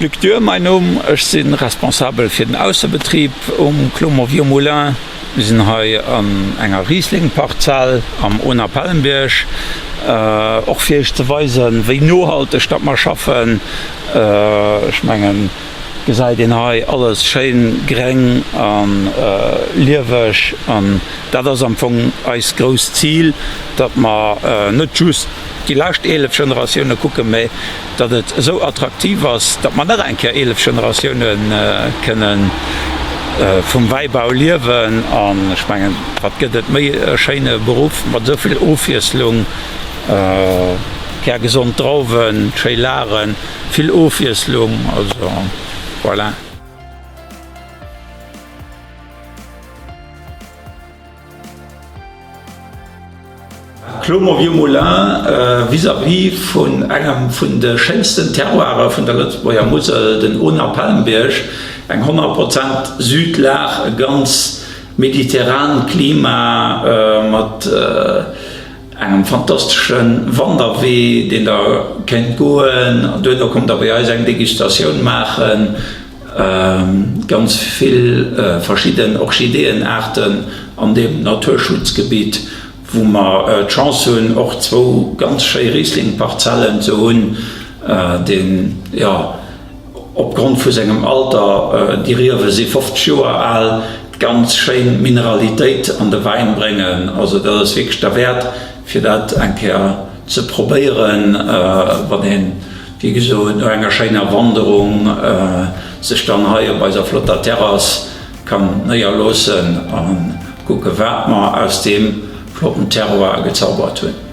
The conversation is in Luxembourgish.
Luc Dürr mäin Numm, ech si responsabel fir den Aussebetrib um Clos Vieux Moulin. Mir sinn hei an enger Riesling-Parzell am Ohner Pellenbierg, och fir iech ze weisen, wéi nohalteg datt mer schaffen. Ech mengen, gesäit een hei alles schéin gréng a lieweg an dat ass am Fong eist grousst Zil, datt mer net just déi lescht 11 Generatioune kucken, mä datt et esou attraktiv ass, datt mer nach eng Kéier 11 Generatioune kënne vum Wäibau liewen. An ech mengen, wat gëtt et méi e schéine Beruff mat esou vill Ofwiesslung, kärgesond Drauwen, schéi Lagen. Vill Ofwiesslung, also voilà. Clos Vieux Moulin, vis-à-vis vun engem vun de schéinsten Terroire vun der Lëtzebuerger Musel, den Ohner Pellenbierg, eng 100 Prozent Südlag, e ganz mediterrant Klima mat Engem fantastesche Wanderwee, deen der kéint goen. An duerno kommt der bei eis eng Degustatioun maachen. Ganz vill verschidden Orchideeënaarten an deem Naturschutzgebitt, wou mer d'Chance hunn, och zwou ganz schéi Riesling-Parzellen ze hunn, deen, jo, Opgrond vu sengem Alter, déi Riewe si 50 Joer al, ganz schéin Mineralitéit an de Wäin bréngen. Also dat ass wierklech derwäert fir dat eng Kéier ze probéieren, wann een, wéi gesot, no enger schéiner Wanderung sech dann hei op eiser flotter Terrass kann néierloossen a kucke wat mer aus deem flotten Terroir gezaubert hunn.